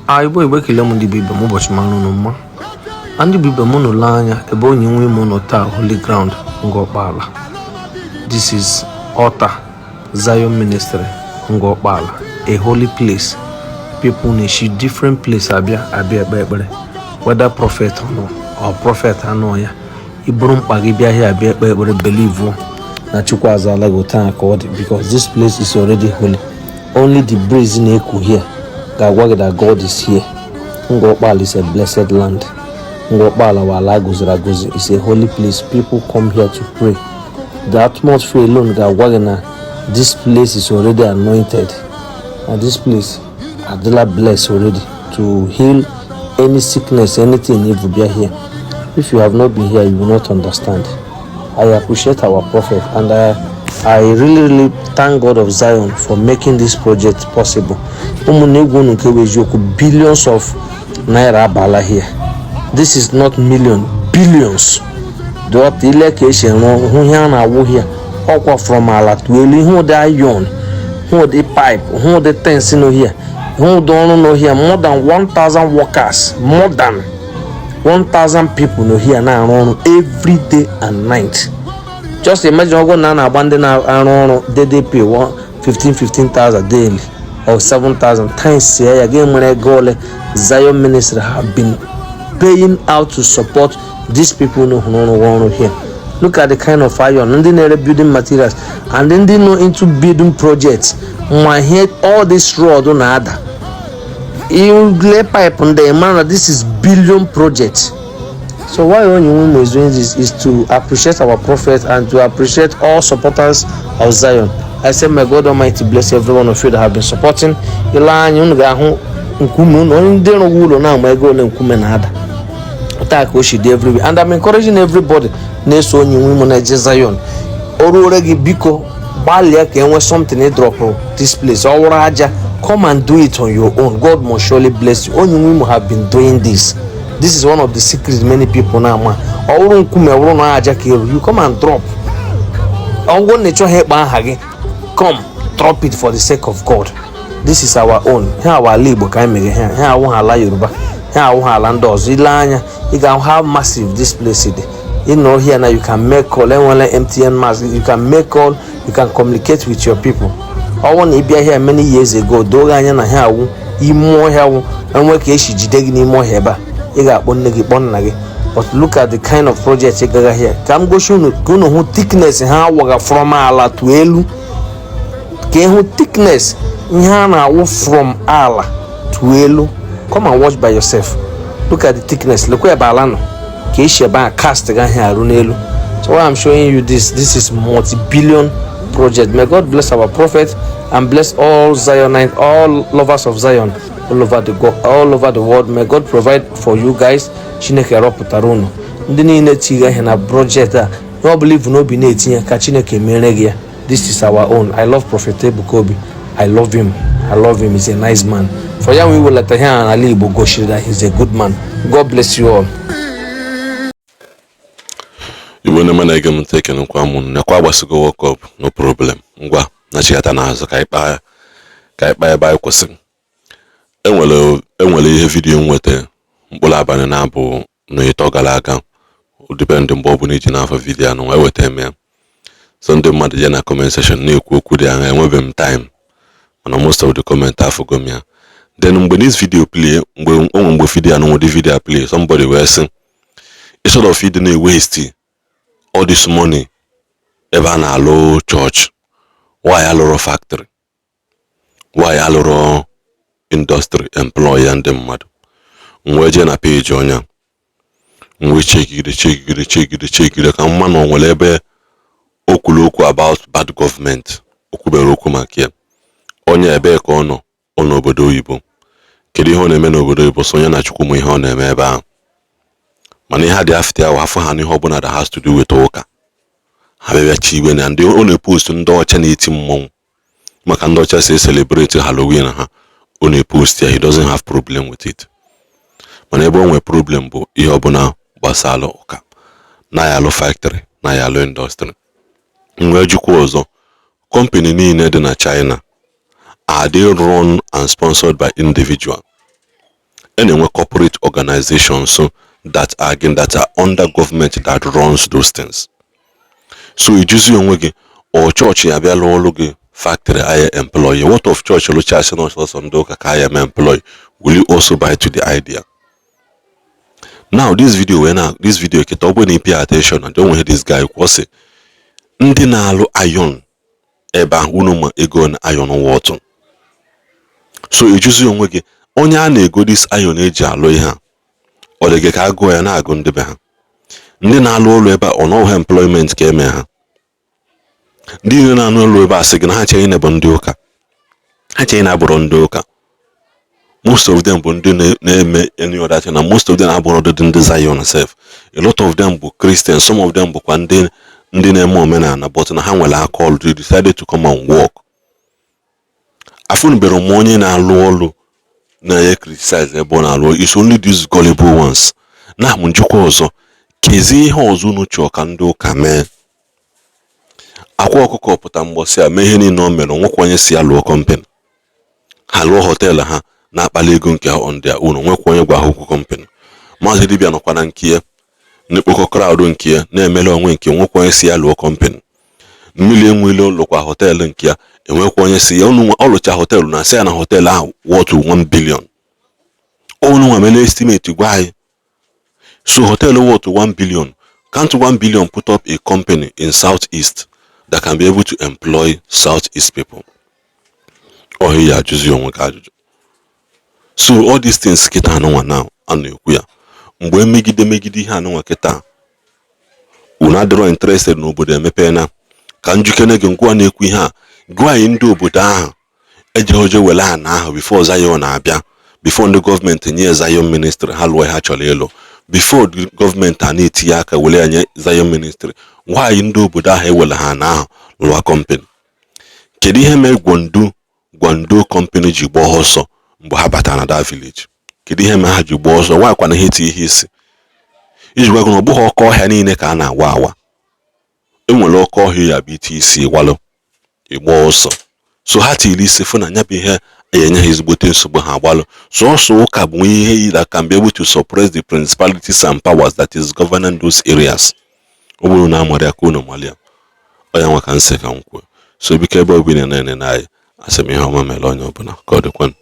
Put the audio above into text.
A Igbo, Igbo, ekele m ndị bụ ibe m. Ụbọchị mara unu mma. A ndị bụ ibe m, unu lee anya ebe onye nwe ime ụlọ taa, holy ground Ngọkpala. This is altar Zion Ministry Ngọkpala, a holy place. People na-eshi different place abịa ekpe ekpere, whether prophet nọ or prophet anọ ya. Iburu mkpa gị bịa here, abịa ekpe ekpere, believe na Chukwu azala gị taa ka ọ dị, because this place is already holy. Only the breeze na-eku here ga-agwa gị that God is here. Ngọkpala is a blessed land. Ngọkpala wụ ala agọziri agọzi. It's a holy place. People come here to pray. The atmosphere alone ga-agwa gị na this place is already anointed and this place adịla blessed already to heal any sickness, anything. If you bịa here, if you have not been here, you will not understand. I appreciate our prophet and I really, really thank God of Zion for making this project possible. Ụmụnne, egwu unu nke bụ eziokwu, billions of naira abala here. This is not million, billions. Dọta ile ka esi arụ, hụ ihe a na-awụ here. Ọkwa from ala to elu. Ihe ụdị iron, hụ ụdị pipe, hụ ụdị things nọ here, hụ ụdị ọrụ nọ here. More than 1000 workers, more than 1000 people nọ here na-arụ ọrụ every day and night. Just imagine, ọgwụ na a na-agba ndị na-arụ ọrụ daily pay 15 15,000 daily or 7,000 times ya ga-enwere ego ole Zion Ministry have been paying out to support these people no hụrụ ọrụ ọrụ here. Look at the kind of iron, ndị na-ere building materials and ndị nọ into building projects ma ihe all this rod na-ada ile pipe ndị mara na this is billion project. So why onye nwe is doing this is to appreciate our prophet and to appreciate all supporters of Zion. I say may God Almighty bless every one of you that have been supporting. Ile anya, unu ga-ahụ nkume unu, onye ndị rụrụ ụlọ na-ama ego ole nkume na-ada taa ka o si dị everywhere. And I'm encouraging everybody na-eso onye nwe imo na-eje Zion, o ruore gị, biko gbalịa ka enwe something ị drop this place. Ọ wụrụ aja, come and do it on your own. God must surely bless you. Onye nwe imo have been doing this. This is one of the secrets many people na-ama. Ọ wụrụ nkume, ọ wụrụ na aja ka eru, you come and drop. Ọ bụrụ na ị chọghị ịkpa aha gị, come drop it for the sake of God. This is our own. Ha awa ala Igbo ka anyị meghe ha. Ha awụ ha ala Yoruba, ha awụ ha ala ndị ọzọ. Ile anya, ị ga-ahụ how massive this place dị. You know, here now you can make call. Enwere MTN mast. You can make call, you can communicate with your people. Ọ bụrụ na ị bịa here many years ago, doo anya na ha awụ ime ọhịa, wụ enwe ka esi jide gị n'ime ọhịa ebe a, ị ga-akpọ nne gị, kpọọ nna gị. But look at the kind of project ị gaga here. Ka m gosi unu ka unu hụ thickness ha waga from ala to elu, ka ịhụ thickness ihe a na-awụ from ala to elu. Come and watch by yourself. Look at the thickness. Lekwa ebe ala nọ ka esi ebe a cast ga ihe arụ n'elu. So why I'm showing you this, this is multi-billion project. May God bless our prophet and bless all Zionites, all lovers of Zion all over the world. May God provide for you guys. Chineke rọpụtara unu ndị niile tiga ihe na project a. Ihe ọ bụla ibu n'obi na-etinye, ka Chineke mere gị ya. This is our own. I love Prophet Ebuka Obi. I love him, I love him. He's a nice man. For ya nwe iwelata ihe a n'ala Igbo gosiri that he's a good man. God bless you all. Igbo na na-ege m ntị, ekenekwa m nekwa agbasigo World Cup, no problem. Ngwa, nachigata n'azụ ka anyị kpaa ebe anyị kwụsịrị. Enwere ihe video m nweta mkpụrụ abalị na-abụ n'ịtọ gara aga, depend mgbe ọ bụla iji n'afọ video anụ eweta m ya. So ndị mmadụ je na comment section na-ekwu okwu dị anya. Enwebeghị m time, mana most of the comment afụgo m ya. Then mgbe this video play, mgbe onwe mgbe video anụ nwere video play, somebody wee sị, instead of ịdị na-waste all this money ebe a na-alụ church, why alụrụ factory? Why alụrụ industry, employ ya ndị mmadụ? M wee jee na page ọnya, m wee chekigide, chekigide, chekigide, chekigide ka mma na o nwere ebe o kwuru okwu about bad government. O kwubere okwu maka ya. Onye ebee ka ọ nọ? Ọ n'obodo oyibo. Kedu ihe ọ na-eme n'obodo oyibo? So onye na Chukwu mụ ihe ọ na-eme ebe ahụ. Mana ihe a dị after ya, afọ ha n'ihe ọbụla that has to do with ụka, ha bịa chi iwe na ndị ọ na-epost. Ndị ọcha na-eti mmọnwụ, maka ndị ọcha si celebrate Halloween ha, ọ na-epost ya. He doesn't have problem with it. Mana ebe o nwere problem bụ ihe ọbụla gbasara ụka, na ya alụ factory, na ya alụ industry. Wee jukwa ọzọ, company niile dị na China, are they run and sponsored by individual? A na-enwe corporate organizations that are again that are under government that runs those things. So ijuzi onwe gị, ọ chọọchị abịa lụọ ọrụ gị factory aya employ? What of church lụchasị na ọsọsọ ndị ụka ka aya employ? Will you also buy to the idea? Now this video wee na this video kịta, ọ bụrụ na ị pay attention na onwe this guy kwụsị ndị na-alụ iron ebe ahụ, unu ma ego na iron worth. So ijuzi onwe gị, onye a na-ego this iron eji alụ ihe a, ọ dị gị ka agụọ ya na-agụ ndị be ha, ndị na-alụ ụlọ ebe a, ọ nọghị employment ka eme ha? Ndị niile na-anụ ụlọ ebe a sị gị na ha cheghị na bụ ndị ụka, ha cheghị na abụrụ ndị ụka. Most of them bụ ndị na-eme any other thing, na most of them abụrụ ọdịdị ndị Zion sef. A lot of them bụ Christians, some of them bụkwa ndị na-eme omenala, but na ha nwere aka ọrụ, they decided to come and work. Afụnubere m onye na-alụ ọrụ na-enye criticize ebe ọ na-alụ. It's only these gullible ones. Na m njikwa ọzọ, kezi ihe ọzọ unu chọọ ka ndị ụka mee? Akwa ọkụkọ pụta mgbọsị a mee ihe niile o mere, nwekwa onye si ya lụọ company. Ha lụọ hotel, ha na-akpali ego nke ha on their own, nwekwa onye gwa ha okwu company. Maazị Dibịa nọkwa na nke ya na-ekpokọ crowd nke ya, na-emele onwe nke, nwekwa onye si ya lụọ company. Mmiri enwele lụkwa hotel nke ya, enwekwa onye si ya unu ọ lụcha hotel na asị ya na hotel ahụ worth 1 billion. Unu nwa mere estimate gwa anyị. So hotel worth 1 billion, can't 1 billion put up a company in Southeast that can be able to employ Southeast people? Ọ ya ajụzi onwe gị ajụjụ. So all these things kịta anụnwa now a na-ekwu ya, mgbe emegide megide ihe anụnwa kịta, unu adịrọ interested n'obodo emepe na ka njikere gị ngwa na-ekwu ihe a. Gụọ anyị, ndị obodo ahụ ejeghị were ana ahụ before Zion na-abịa, before ndị gọọmenti nye Zion Ministry ha lụọ ha chọrọ ịlụ, before gọọmenti a na-etinye aka were ya nye Zion Ministry. Nwaanyị ndị obodo ahụ ewere ha ana ahụ lụọ company. Kedu ihe mere Gwandu Gwandu company ji gbaa ọsọ mgbe ha batara na that village? Kedu ihe mere ha ji gbaa ọsọ? Nwaanyị kwana ihe eti ihe isi iji gwa gị na ọ bụghị ọkọ ọhịa niile ka a na-awa awa. Enwere ọkọ ọhịa ya bụ iti isi walụ ịgba ọsọ. So ha tiri isi fụ na ya bụ ihe enye ha ezigbote nsogbu, ha agbalụ sọsọ. Ụka bụ ihe that can be able to suppress the principalities and powers that is governing those areas. Ọ bụrụ na amara ya ka unu mara ya, ọ ya nwa ka nsị ka m kwuo. So biko, ebe ọ bụla na-ene anyị, asị m ihe ọma mere onye ọbụla. Ka ọ dịkwanụ.